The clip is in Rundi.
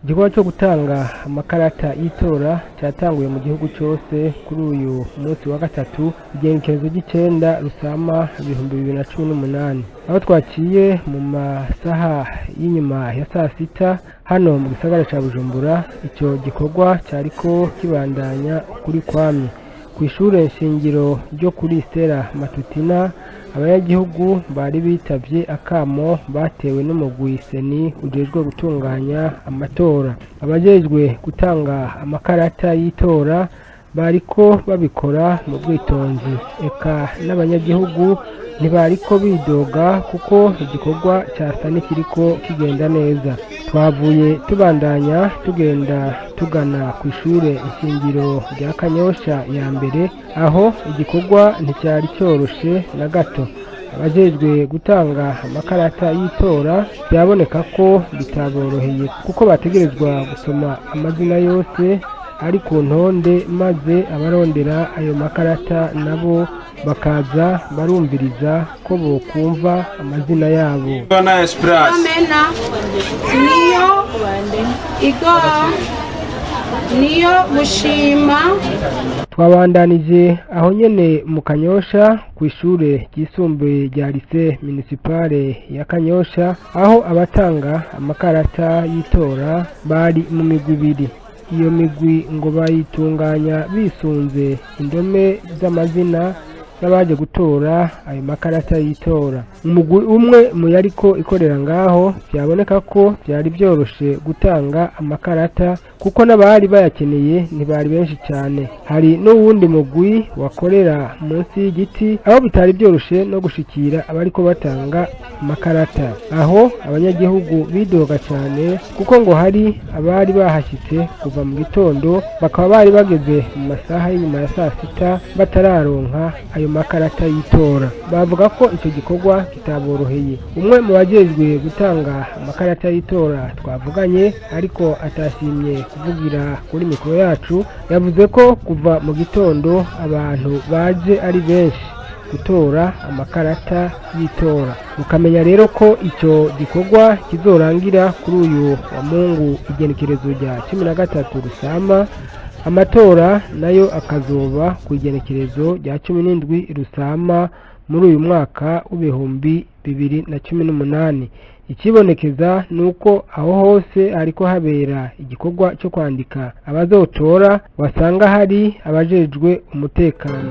Igikorwa cyo gutanga amakarata y'itora cyatanguye mu gihugu cyose kuri uyu munsi wa gatatu, igenekerezo ry'icenda Rusama 2018, aho twaciye mu masaha y'inyuma ya saa sita hano mu gisagara ca Bujumbura. Ico gikorwa cyariko kibandanya ukuri kwamye. Ku ishure nshingiro ryo kuri Stella Matutina, abanyagihugu bari bitavye akamo batewe n'umugwi CENI ujejwe gutunganya amatora. Abajejwe gutanga amakarata y'itora bariko babikora mu bwitonzi, eka n'abanyagihugu ntibariko bidoga kuko igikorwa cyasa n'ikiriko kigenda neza. Twavuye tubandanya tugenda tugana ku ishure ishingiro rya Kanyosha ya mbere. Aho igikorwa nticyari cyoroshe na gato. Abajejwe gutanga amakarata y'itora byaboneka ko bitaboroheye, kuko bategerezwa gusoma amazina yose ari ku ntonde, maze abarondera ayo makarata nabo bakaza barumviriza ko bokumva amazina yabo. Bana Esperance. Mena niyo Igor niyo gushima. Twabandanije aho nyene mu Kanyosha, ku ishure ryisumbuye rya Lycée Municipale ya Kanyosha, aho abatanga amakarata y'itora bari mu migwi ibiri. Iyo migwi ngo bayitunganya bisunze indome z'amazina y'abaje gutora ayo makarata y'itora. Umugwi umwe mu yariko ikorera ngaho, byaboneka ko byari byoroshe gutanga amakarata kuko n'abari bayakeneye ntibari benshi cyane. Hari n'uwundi mugwi wakorera munsi y'igiti, aho bitari byoroshe no gushikira abariko batanga amakarata. Aho abanyagihugu bidoga cyane kuko ngo hari abari bahashyitse kuva mu gitondo, bakaba bari bageze mu masaha y'inyuma ya saa sita batararonka ayo makarata y'itora. Bavuga ko icyo gikorwa kitaboroheye. Umwe mu bajejwe gutanga amakarata y'itora twavuganye, ariko atashimye kuvugira kuri mikoro yacu, yavuze ko kuva mu gitondo abantu baje ari benshi gutora amakarata y'itora. Mukamenya rero ko icyo gikorwa kizorangira kuri uyu wa Mungu, igenekerezo rya 13 Rusama, amatora nayo akazoba ku igenekerezo rya 17 Rusama muri uyu mwaka w'2018. Ikibonekeza ni uko aho hose hariko habera igikorwa cyo kwandika abazotora, wasanga hari abajejwe umutekano.